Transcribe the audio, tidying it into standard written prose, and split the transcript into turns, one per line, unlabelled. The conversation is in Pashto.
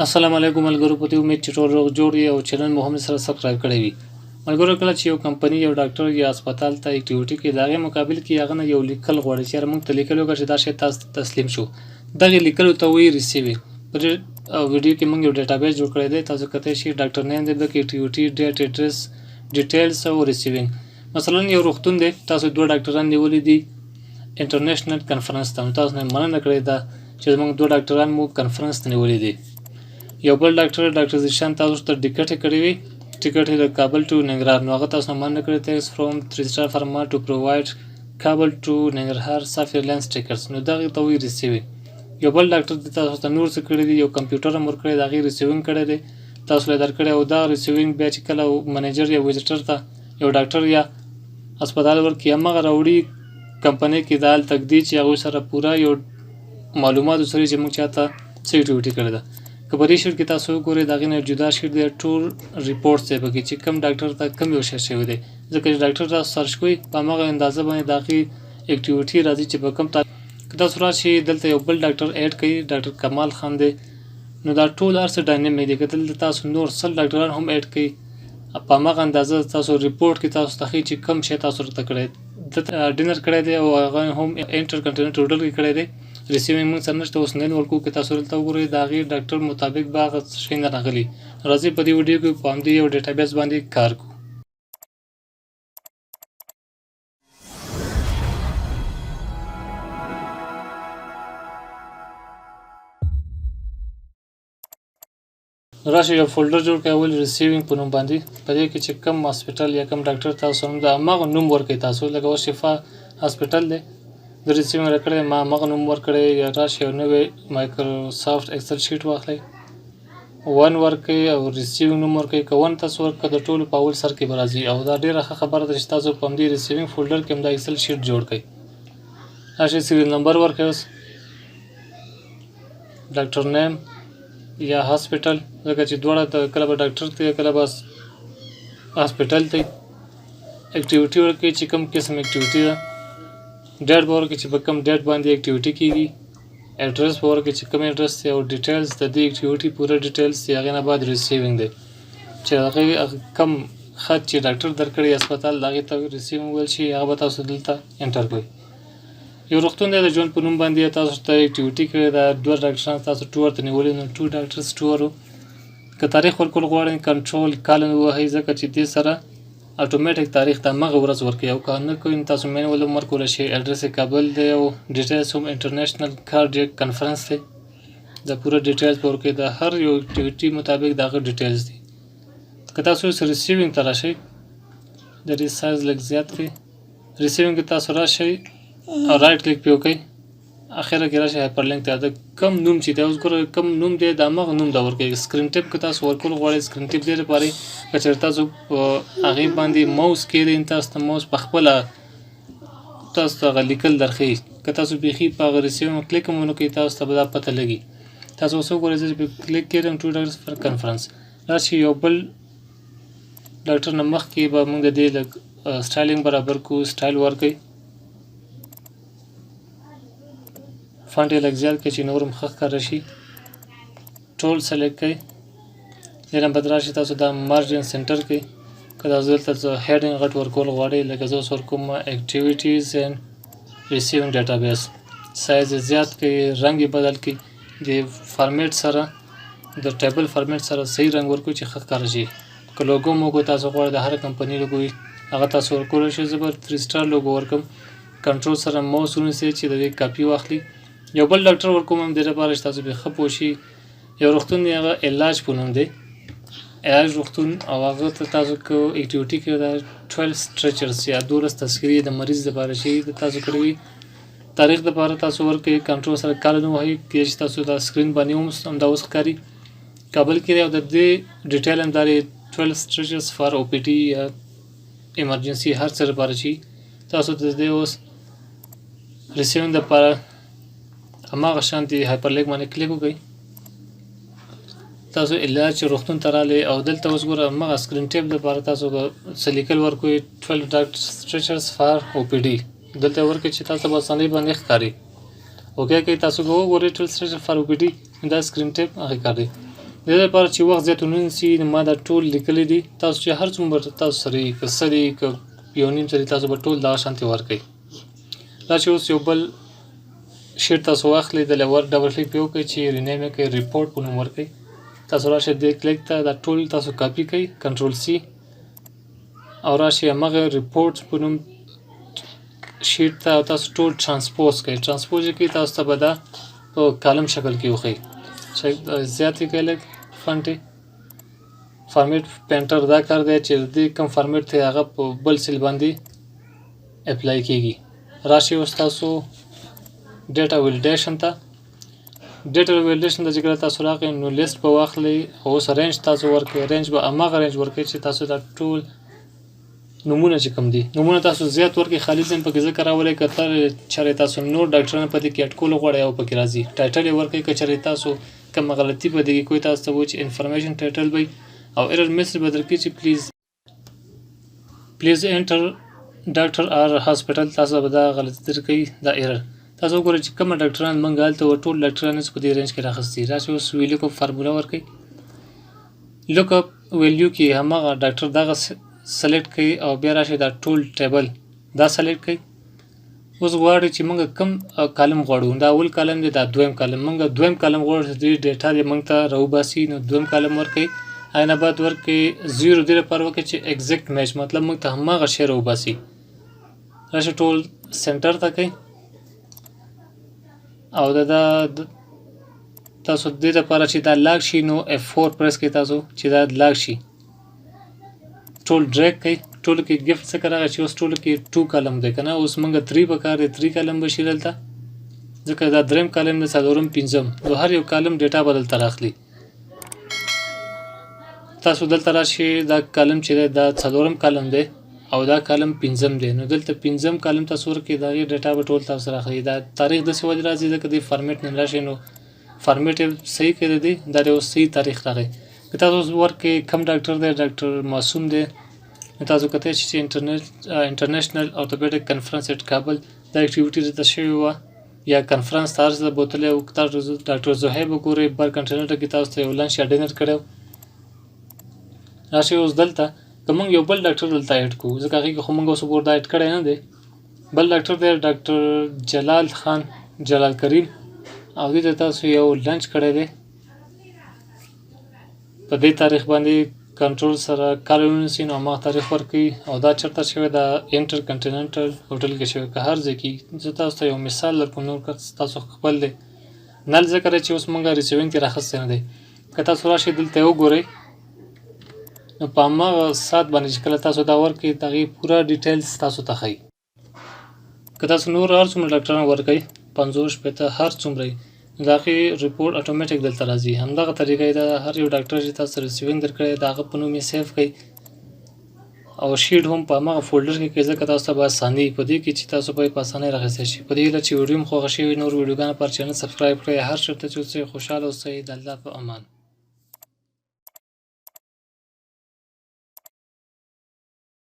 السلام علیکم ملګرو، په دې امید چې ټول روغ جوړ یې او چینل مو هم سره subscribe کړی وي. ملګرو، کله چې یو کمپنی یو ډاکټر یا هسپتال ته activity کوي، د هغې مقابل کې هغه نه یو لیکل غواړي چې یاره موږ ته لیکل وکړه چې دا شی تاسو ته تسلیم شو. دغې لیکلو ته وایي receiving. په دې ویډیو کې موږ یو database جوړ کړی دی، تاسو کتلی شئ. ډاکټر name دی پکې، activity، date، address، details او receiving. مثلا یو روغتون دی، تاسو دوه ډاکټران نیولي دي international conference ته، نو تاسو نه مننه کړې ده چې زموږ دوه ډاکټران مو کنفرنس ته نیولي دي. یو بل ډاکټر، ډاکټر ذیشان، تاسو ته ټیکټ کړی وي، ټیکټ د کابل to ننګرهار، نو هغه تاسو نه مننه کړې، thanks from Three Star Pharma to provide Kabul to Nangarhar Safi Airlines tickets. نو دغه ته وایي receiving. یو بل ډاکټر د تاسو ته نور څه کړی دي، یو کمپیوټر هم ورکړی، د هغې receiving کړی دی، تاسو له درکړی، او دا receiving بیا چې کله منیجر یا visitor ته یو ډاکټر یا هسپتال ورکړي، هماغه راوړي کمپنۍ کې دا هلته ږدي چې هغوی سره پوره یو معلومات سره چې موږ چاته څه activity کړې ده. که په دې sheet کې تاسو وګورئ، د هغې نه جدا sheet دی، ټول reports دی پکې چې کوم ډاکټر ته کوم یو شی شوی دی، ځکه چې ډاکټر تاسو search کوئ، په هماغه اندازه باندې د هغې activity راځي چې په کوم. که تاسو راشئ دلته یو بل ډاکټر add کړئ، ډاکټر کمال خان دی، نو دا ټول هر څه dynamic دی. که دلته تاسو نور 100 ډاکټران هم add کړئ، په هماغه اندازه تاسو report کې تاسو ته ښیي چې کوم شی تاسو ورته کړی. دلته dinner کړی دی او هغه هم Intercontinental Hotel کې کړی دی. receiving موږ سره نشته، اوس نن ورکو. که تاسو دلته وګورئ، د هغې ډاکټر مطابق به هغه څه شی نه راغلي. راځئ په دې ویډیو کې په همدې یو database باندې کار کوو. راشئ یو folder جوړ کړئ اول receiving په نوم باندې. په دې کې چې کوم هسپتال یا کوم ډاکټر تاسو هم د هماغه نوم ورکړئ. تاسو لکه اوس شفا هسپتال دی، د receiving راکړی، ما هماغه نوم ورکړی. یا راشئ یو نوی Microsoft Excel sheet واخلئ، one ورکړئ او receiving نوم ورکړئ. که one تاسو ورکړئ، د ټولو په اول سر کې به راځي، او دا ډېره ښه خبره ده چې تاسو په همدې receiving folder کې همدا Excel sheet جوړ کړئ. راشئ serial number ورکړئ اوس، ډاکټر name یا هاسپټل، ځکه چې دواړه ته کله به ډاکټر ته کله به هاسپټل ته. activity ورکړئ چې کوم قسم activity ده. date به ورکړئ چې په کوم date باندې activity کیږي. ایډرس به ورکړئ چې کوم ایډرس دی، او details د دې activity پوره details دی. هغې نه بعد receiving دی چې هغې کوم خط چې ډاکټر درکړی هسپتال، د هغې ته receiving ویل شي، هغه به تاسو دلته enter کړئ. یو روغتون دی د ژوند په نوم باندې، تاسو ته activity کړې ده، دوه ډاکټران تاسو tour ته نیولي، نو two doctors tour. که تاریخ ورکول غواړئ، control colon ووهئ، ځکه چې دې سره اتوماتیک تاریخ د هماغه ورځ ورکوي، او که نه کوئ نو تاسو manual هم ورکولی شئ. ایډرس یې کابل دی او details هم international cardiac conference دی. دا پوره details به ورکوي، د هر یو activity مطابق د هغه details دي. که تاسو اوس receiving ته راشئ، د دې سایز لږ زیات کړئ. receiving کې تاسو راشئ او right click پې وکړئ، اخره کې راشئ hyperlink ته، د کوم نوم چې دی اوس ګوره کوم نوم دی، د هماغه نوم دا ورکوي. screen tip که تاسو ورکول غواړئ، screen tip دې لپاره که چېرې تاسو په هغې باندې ماوس کېږدئ، تاسو ته ماوس په خپله تاسو ته هغه لیکل درښیي. که تاسو بیخي په هغه receiving click هم ونه کړئ، تاسو ته به دا پته لګي. تاسو اوس وګورئ، زه چې پرې کلیک کړم، two doctors for conference. راشي یو بل ډاکټر نه مخکې به موږ د دې لږ styling برابر کړو. سټایل ورکړئ، font یې لږ زیات کړئ چې نور هم ښه ښکاره شي. ټول select کړئ، دې نه بعد راشئ تاسو دا margin center کړئ. که تاسو دلته څه heading غټ ورکول غواړئ، لکه زه اوس ورکوم activities and receiving database، size یې زیات کړئ، رنګ یې بدل کړئ، د فارمیټ سره د table format سره صحیح رنګ ورکړو چې ښه ښکاره شي. که لوګو موګو تاسو غواړئ، د هر کمپني لوګو وي، هغه تاسو ورکولی شئ. زه به Three Star logo ورکړم. کنټرول سره موس ونیسئ چې د دې کاپي واخلي. یو بل ډاکټر ورکوم هم دې لپاره چې تاسو پرې ښه پوه شي. یو روغتون دی، هغه علاج په نوم دی، علاج روغتون، او هغه ته تاسو که activity کړې ده، 12 stretchers یا 12 تذکرې د مریض دپاره چې د تاسو کړې وي، تاریخ دپاره تاسو ورکړئ، کنټرول سره colon ووهئ، کېدای شي تاسو دا screen باندې هم همدا اوس ښکاري، کابل کې دی، او د دې detail هم دا دی، 12 stretchers for OPD یا emergency هر څه لپاره چې تاسو د دې اوس receiving دپاره هماغه شان دی hyperlink باندې کلیک وکړئ. تاسو علاج روغتون ته راغلئ او دلته اوس ګوره هماغه screen tip دپاره تاسو څه لیکل ورکوئ، 12 doctor stretchers for OPD دلته ورکړئ چې تاسو به اسانۍ باندې ښکاري. okay، که تاسو وګورئ 12 stretchers for OPD، دا screen tip هغه کار دی. د دې لپاره چې وخت زیات ونه نیسي، نو ما دا ټول لیکلي دي. تاسو چې هر څومره تاسو سره یي، که څه دي که یو نیم څه دي، تاسو به ټول دغه شانتې ورکوئ. دا چې اوس یو بل sheet تاسو واخلئ، د ور double click پرې وکړئ چې rename یې کړئ، report په نوم ورکړئ. تاسو راشئ دې کلیک ته، دا ټول تاسو کاپي کړئ، control C، او راشئ هماغه report په نوم sheet ته او تاسو ټول transpose کړئ. transpose یې کړئ، تاسو ته به دا په column شکل کې وښیي. زیات یې کړئ لږ font یې. format painter دا کار دی چې د دې کوم format دی هغه په بل cell باندې apply کیږي. راشئ اوس تاسو data validation ته. data validation ته چې کله تاسو راغئ، نو لیست به واخلئ او اوس range تاسو ورکړئ. range به هماغه range ورکړئ چې تاسو دا ټول نمونه چې کوم دي، نمونه تاسو زیات ورکړئ. خالي ځای پکې ځکه راولئ که چېرې تاسو نور ډاکټران په دې کې add کول غواړئ او پکې راځي. title یې ورکړئ، که چېرې تاسو کومه غلطي په دې کې کوئ، تاسو ته وایي چې information title به او error message به درکړي چې please enter doctor or hospital. تاسو به دا غلطي درکوي، دا error. تاسو وګورئ چې کومه ډاکټران مونږ هلته وه، ټول ډاکټران اوس په دې range کې راخستي. راشئ اوس VLOOKUP formula ورکړئ. lookup value کې هماغه ډاکټر دغه select کړئ او بیا راشئ دا ټول table دا select کړئ. اوس غواړي چې موږ کوم column غواړو. دا اول column دی، دا دویم column. موږ دویم column غواړو چې دې data دې موږ ته راوباسي، نو دویم column ورکړئ. هغې نه بعد ورکړئ zero، دې لپاره ورکړئ چې exact match، مطلب موږ ته هماغه شی راوباسي. راشئ ټول center ته کړئ او دا تاسو دې لپاره چې دا lock شي، نو F4 press کړئ تاسو چې دا lock شي. ټول drag کړئ. ټولو کې gap څخه راغی چې اوس ټولو کې two column دی که نه. اوس موږ three پکار دی، three column به شي دلته، ځکه دا دریم column دی، څلورم، پنځم، نو هر یو column data به دلته راخلي. تاسو دلته راشي، دا column چې دی دا څلورم column دی او دا column پنځم دی، نو دلته پنځم column تاسو ورکړئ، د هغې data به ټول تاسو راخلي. دا تاریخ داسې ولې راځي؟ ځکه دې format نه راشي، نو format یې صحیح کړی دی. دا دی، اوس صحیح تاریخ راغی. که تاسو اوس ورکړئ کوم ډاکټر دی، ډاکټر معصوم دی، نو تاسو کتلی شئ چې International Orthopedic Conference at Kabul دا activity دلته شوې وه یا کانفرنس ته هر څه بوتلی و. تاسو ډاکټر زهیب وګورئ، بر کنټیننټل کې تاسو ته یو lunch یا dinner کړی و. راشئ اوس دلته که موږ یو بل ډاکټر دلته add کړو، ځکه هغې کې خو موږ اوس وګورو دا add کړی نه دی. بل ډاکټر دی، ډاکټر جلال خان، جلال کریم، او دې ته تاسو یو lunch کړی دی په دې تاریخ باندې. کنټرول سره کال ونیسي، نو هماغه تاریخ ورکوي. او دا چېرته شوی؟ دا انټر کنټیننټل هوټل کې شوی که هر ځای کې. زه تاسو ته یو مثال درکوم، نور که تاسو خپل دی. null ځکه دی چې اوس موږ receiving کې راخستی نه دی. که تاسو راشئ دلته وګورئ، نو په هماغه ساعت باندې چې کله تاسو دا ورکړئ، د هغې پوره details تاسو ته ښیي. که تاسو نور هر څومره ډاکټران ورکوئ، 50، 60، هر څومره یې، د هغې report automatic دلته راځي. همدغه طریقه یې ده. هر یو ډاکټر چې تاسو receiving درکړی، د هغه په نوم یې save کړئ او sheet هم په هماغه folder کې کړئ، ځکه تاسو ته به اساني په دې کې چې تاسو به یې په اسانۍ راخیستی شئ. په دې هیله چې ویډیو مو خوښه شوې، نور ویډیوګانو پر channel subscribe کړئ. هر چېرته چې اوسئ، خوشحاله اوسئ. د الله په امان.